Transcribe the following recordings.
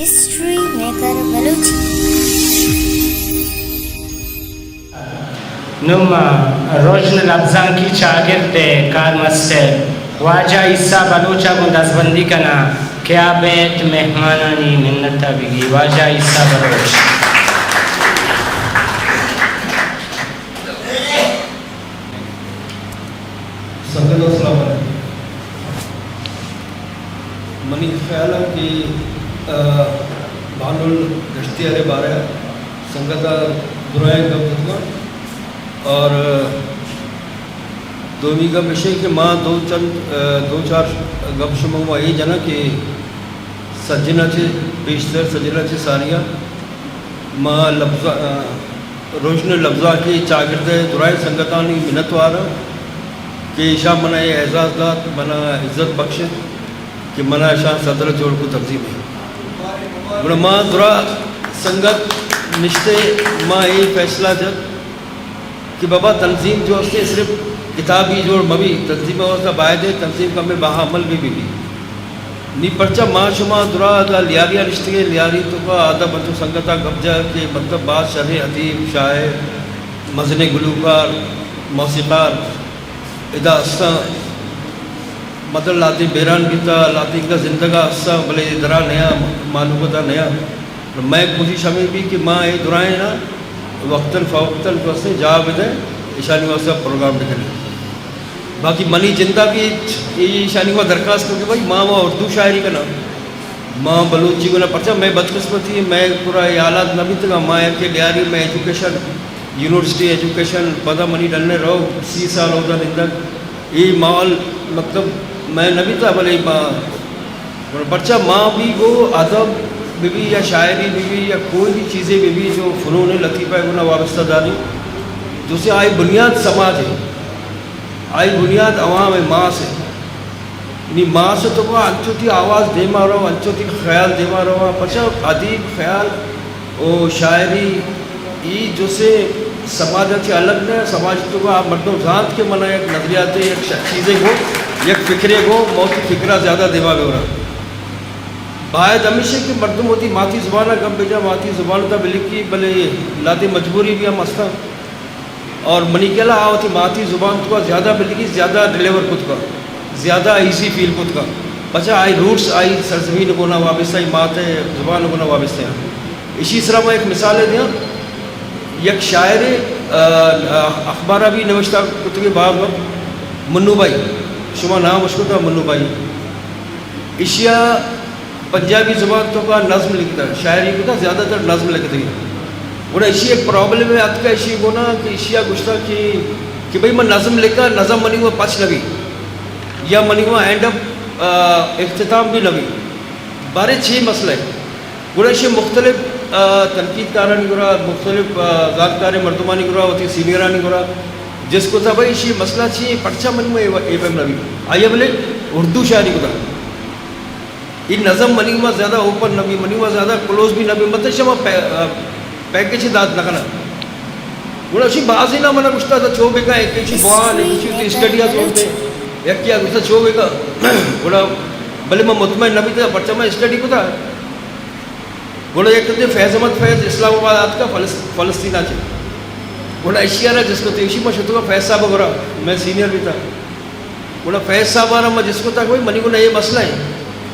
History maker Balochi. نوں ما رژن لبزانکی چاگرد ءِ کارمستر واجہ عیسیٰ بلوچ ءَ گوں دزبندی کناں کہ آ بیت مہمانانی منت ءَ بگی۔ واجہ عیسیٰ بلوچ۔ سنگت السلام علیکم۔ منی خیال ہے کہ، آ، بانل دشتی والے بارے سنگت درائیں گپ جتنا اور دومی گپ ایش کہ ما دو چند، آ، دو چار گپ شما ما یہ جنا کہ سجنا چے پیشتر سجنا چے ساریا ما لبز، آ، رژن لبزانکی چاگرد ءِ درائیں سنگتانی منتوار آں کہ ایشاں منا اے اعزاز دات، منا عزت بخشت کہ منا ایشاں صدر جوڑ کو تنظیم ءِ۔ گڑا ما درا سنگت نشتے ما اے فیصلہ جت کہ بابا تنظیم جو استے صرف کتابی جوڑ مبی، تنظیم واسطہ باید ہے تنظیم کمے باہمل بھی بی بی۔ نی پرچا ما شما درا ادا لیاری ءَ نشتگیں، لیاری تو کا ادب انچو سنگت ءَ گپ جا کہ مطلب باز شریں ادیب، شاعر، مزنیں گلوکار، موسیقار ادا استاں۔ مطلب لہتے بیران بیتا، لہتے انگا زندگا استاں، بلے درا نیا، معلومتا نیا۔ مئے کوشش ہمیں بھی کہ ما اے درائیں نا وقتاً فوقتاً کو استے جا بدیں، ایشانی واسطہ پروگرام بکنیں۔ باقی منی جندا بھی اے ایشانی وا درخواست کو کہ بھائی ما وا اردو شاعری کنا، ما بلوچی کنا، پرچا مئے بدقسمتی، مئے پورا اے حالات نہ بیتگا، ما یک لیاری مئے ایجوکیشن، یونیورسٹی ایجوکیشن، پدا منی ڈنے رو سی سال اودا نندگ، اے ماحول مطلب مئے نہ بیتا، بلے ما، پرچا ما بھی گو ادب بہ بی یا شاعری بہ بی یا کوئی بھی چیزے بہ بی جو فنون لطیفہ گنا وابستہ داری، جسے آئی بنیاد سماج ہے۔ آئی بنیاد عوام ءِ، ماس ءِ۔ نی ماس ءِ تو انچو تی آواز دیما رو، انچو تی خیال دیما رو، پرچا ادیب خیال او شاعری ای جو سے سماج ءَ چہ الگ نہ، سماج تو آ مردم زانت کہ منا یک نظریاتے، یک ش-، چیزے گو، یک فکرے گو، موتی فکرا زیادہ دیما بہ برا۔ باید ہمیشہ کہ مردم وتی ماتی زبان ءَ گپ بجا، ماتی زبان تا بلکی، بلے لہتے مجبوری بھی ہم ہستا۔ اور منی خیال ءَ آ وتی ماتی زبان تو زیادہ بلگی زیادہ ڈیلیور کت کا، زیادہ ایزی فیل کت کا۔ پچا آئی روٹس آئی سرزمین گونا وابستہ، آئی مات زبان گونا وابستہ ہیں۔ اسی طرح میں ایک مثال ہے دیاں، یک شاعر، آ، آ، اخبارہ بھی نوشتہ کتگے باز وقت، منو بھائی، شما نام اشکتا منو بھائی۔ ایشیا پنجابی زبان تو کا نظم لکھتا، شاعری کو تا زیادہ تر نظم لکھتے ہیں۔ گڑا ایشی ایک پرابلم ہے، اتکا ایشی کو نا کہ ایشیا گشتا کہ، کہ بھئی من نظم لکھا، نظم منی وہ پچ نبی، یا منی وہ اینڈ اپ، آ، اختتام بھی نبی۔ بارے چھ مسئلہ ہے۔ گڑا ایشی مختلف، آ، تنقید کارانی گڑا، مختلف، آ، زانتکاریں مردمانی گڑا، وتی سینئرانی گڑا، جس کو تا بھئی ایشی مسئلہ چی ہے، پرچا منی وہ اے، اے پیم نبی۔ آیا بلے اردو شاعری کو تا۔ اے نظم منی ما زیادہ اوپن نبی، منی ما زیادہ کلوز بھی نبی، مطلب شما پے-، آ، پیکج دات نہ کنا۔ گڑا شی بازی نہ منا گشتا تو چو بکا، ایک شی بوان، ایک شی تی اسٹڈی آ سوچتے، یک کیا گشتا چو بکا۔ گڑا بلے ما مطمئن نبی تا، پرچا ما اسٹڈی کو تا۔ گڑا یک دے فیض احمد فیض اسلام آباد آتکا فلس-، فلسطین آ چے۔ گڑا ایشی آ را جس کو تے، ایشی ما شتو فیض صاحب گڑا، میں سینئر بھی تا۔ گڑا فیض صاحب آرا ما جست کتا کہ بھئی منی گونا اے مسئلہ ہے،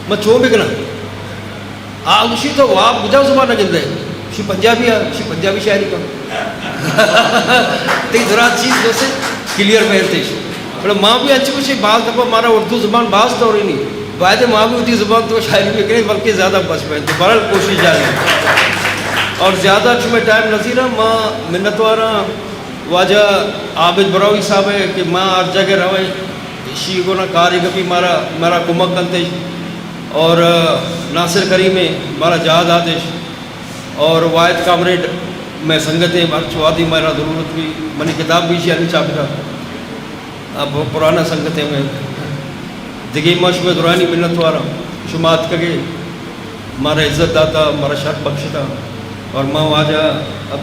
ما چون بکناں؟ آ گوشی تو واب کجا زبان ء گندئے؟ گوشی پنجابی ء، گوشی پنجابی شاعری کن۔ تئی درا چیز دوسے کلیئر بینتش۔ گڑا ما بھی انچو گوشی باز دفعہ مارا اردو زبان باز تورینی، باید ما بھی وتی زبان تو شاعری بکنیں بلکہ زیادہ بچ بینت۔ بہرحال کوشش جاری ہے۔ اور زیادہ چونکہ ٹائم نزیرا ما منتواراں واجہ عابد براہوئی صاحب ء کہ ما ہر جگہ رویں، ایشی گونا کارے کپی مارا، مارا کمک کنت اش۔ اور ناصر کریم ء مارا جاہ دات اش۔ اور واحد کامریڈ میں سنگت ء ہر چوادی مارا ضرورت بھی، منی کتاب بھی ایشی آنی چھاپتا۔ اب پرانا سنگت ء میں دگہ ما شمئے درانی منتواراں، شما اتکگے۔ مارا عزت داتا، مارا شرف بخشتا، اور ما واجہ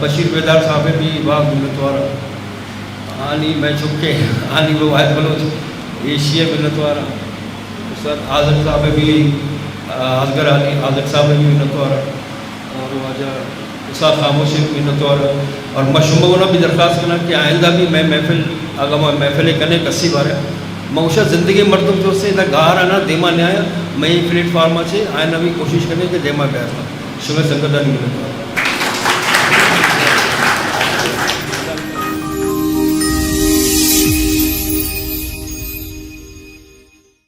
بشیر بیدار صاحب ء بھی باز منتوار آں۔ آنی مئے چکے، آنی وہ واحد بلوچ ایشی ء منتوار آں۔ استاد اعظم صاحب ء بھی، آ، اصغر علی، اصغر صاحب ء بھی منتوار آں اور واجہ اسحاق خاموش ء بھی منتوار آں۔ اور ما شما گونا بھی درخواست کناں کہ آئندہ بھی مئے محفل، اگاں ما محفل کنیں کسی بارے، ما گوشاں زندگیں مردم جو سے ادا گار آنا دیما نیایا، مئے پلیٹ فارم چے آئندہ بھی کوشش کنیں کہ دیما بیار۔ شما سنگتانی منتوار۔